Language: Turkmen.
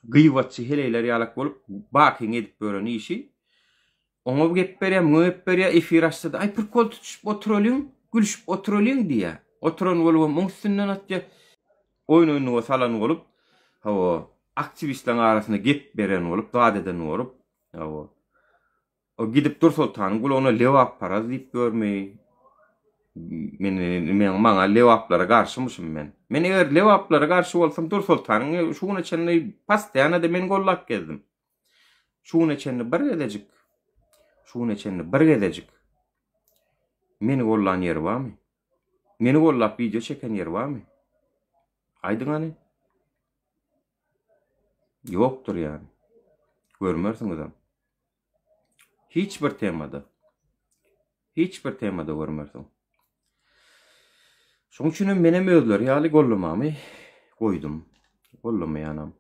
Gyýbatçy heleýler ýalak bolup Bakyň edip ýören işi. Oňa gep berýär, muňa gep berýär, efir açsa-da, aý prikol tutuşyp oturalyň, gülüşip oturalyň diýýär. Oturan bolubam oň üstünden atýar. Oýun oýnuga salan bolup, hawa, aktiwistleriň arasynda gep beren bolup, zat eden bolup, hawa. O gidip Dursoltanyň gulagyna lebapparaz diýip ýörmi? Men men maňa lebaplara garşymyşym men. Men eger lebaplara garşy bolsam Dursoltanyň şu güne çenli postoýanada men gollap gezdim. Şu güne çenli bir gezejik şu güne çenli bir gezejik meni gollan ýeri barmy? Meni gollap wideo çeken ýeri barmy? Aýdyň hany. Ýokdur ýany. Görmersiňizem. Hiç bir temada. Hiç bir temada görmersiň. Şoň üçin hem menem özleri ýaly gollamamy goýdum. Gollamaýanam.